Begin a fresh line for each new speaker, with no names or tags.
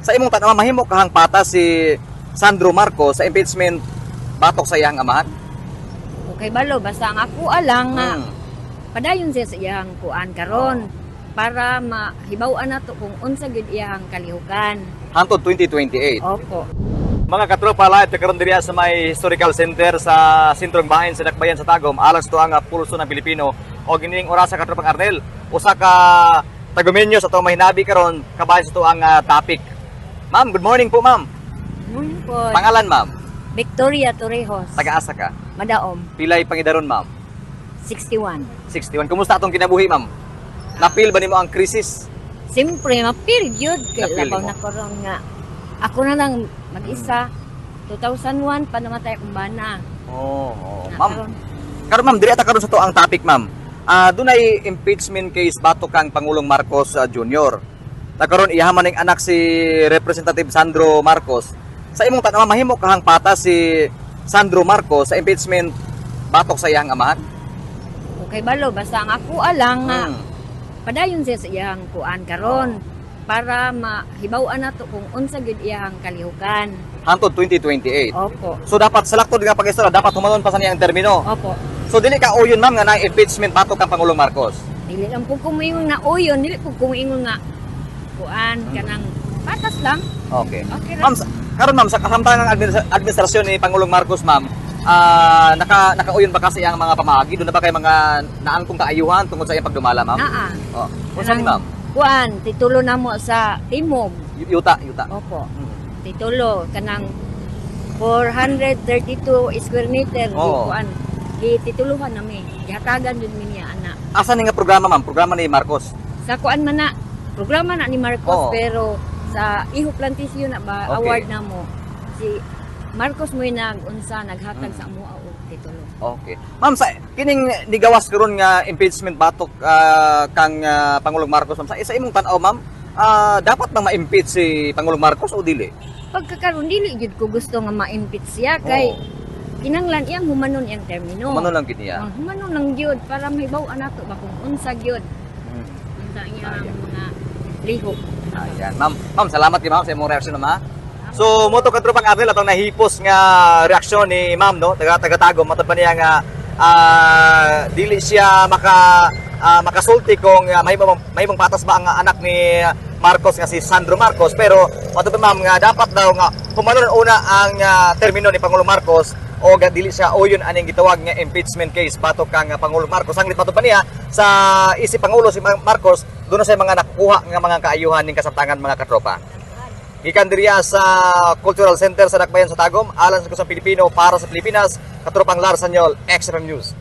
Sa imong tan-aw, mahimo kahang patas si Sandro Marcos sa impeachment batok sa iyang amahan?
Okay balo, basta ang ako alang nga padayon siya sa iyang kuan karon para mahibaw-an nato kung unsa gyud iyang kalihukan.
Hantod 2028.
Opo.
Mga katropa, live ta karon diri sa may historical center sa sentrong bahin sa Dakbayan sa Tagum, alang sa tuang pulso ng Pilipino o gining orasa, katropang Arnel, usa ka Tagumenyo sa atong mahinabi karon kabahin sa tuang topic. Ma'am, good morning po, ma'am.
Morning po.
Pangalan, ma'am?
Victoria Torrijos.
Taga-asa ka?
Madaom.
Pilay pangidaron, ma'am?
61.
61. Kumusta atong kinabuhi, ma'am? Napil ba nimo ang krisis?
Siyempre, mapil gyud kay
Napil
labaw
mo.
na karon nga ako na lang mag-isa. 2001 pa namatay akong bana.
Oo. Oh,
Na
ma'am,
karon.
karon ma'am, diri ata karon sa to ang topic, ma'am. Dunay impeachment case batok kang Pangulong Marcos Jr. Ta karon iya man ning anak si Representative Sandro Marcos. Sa imong tan-aw, mahimo kahang patas si Sandro Marcos sa impeachment batok sa iyang amahan?
Okay balo, basta ang ako alang nga padayon siya sa iyang kuan karon para mahibaw-an nato kung unsa gyud iyang kalihukan.
Hantod 2028.
Opo.
So dapat sa laktod nga pag-istorya, dapat humanon pa sa niyang termino.
Opo.
So dili ka uyon, ma'am, nga na impeachment batok kang Pangulong Marcos?
Dili lang po kumuingon na uyon, dili po kumuingon nga kuan, kanang patas lang.
Okay.
Okay ra.
Ma'am, karon ma'am, sa kasamtangang administrasyon ni Pangulong Marcos, ma'am, nakauyon ba kasi ang mga pamaagi? Doon na ba kay mga naangkong kaayuhan tungod sa iyang pagdumala, ma'am?
Naa.
Oh. Unsa ni ma'am?
Kuan, titulo namo sa Timog.
Yuta, yuta.
Opo. Titulo kanang 432 square meter di kuan. Gitituluhan nami. Gihatagan jud mi niya ana.
Asa ni nga programa, ma'am? Programa ni Marcos?
Sa kuan man na, programa na ni Marcos, pero sa Iho Plantation na ba, award na mo si Marcos mo'y nag-unsa, naghatag sa amoa og titulo.
Okay. Ma'am, sa kining nigawas karon nga impeachment batok kang Pangulong Marcos, ma'am, sa imong tan-aw, ma'am, dapat bang ma-impeach si Pangulong Marcos o dili?
Pagkakaroon, dili gyud ko gusto nga ma-impeach siya kay kinanglan iyang humanon iyang termino.
Humano lang gid niya.
Ah, humanon lang gyud para mahibaw-an nato ba kung unsa gyud unsa iyang mga lihok.
Ayan, ma'am. Ma'am, salamat kay ma'am sa imong reaksyon, ma'am, ha. So, mo to, katropang Arnel, atong nahipos nga reaksyon ni ma'am, no, taga taga Tagum, matod pa niya nga dili siya makasulti kung mahimong patas ba ang anak ni Marcos nga si Sandro Marcos, pero matod pa, ma'am, nga dapat daw nga humanon una ang termino ni Pangulong Marcos o ga dili siya uyon aning gitawag nga impeachment case batok kang Pangulong Marcos. Sanglit matod pa niya sa isip pangulo si Marcos, doon na sa mga nakuha nga mga kaayuhan ning kasamtangan, mga katropa. Gikan diriya sa Cultural Center sa Dakbayan sa Tagum, alang sa Kusang Pilipino para sa Pilipinas, katropang Lars Sanyol, XFM News.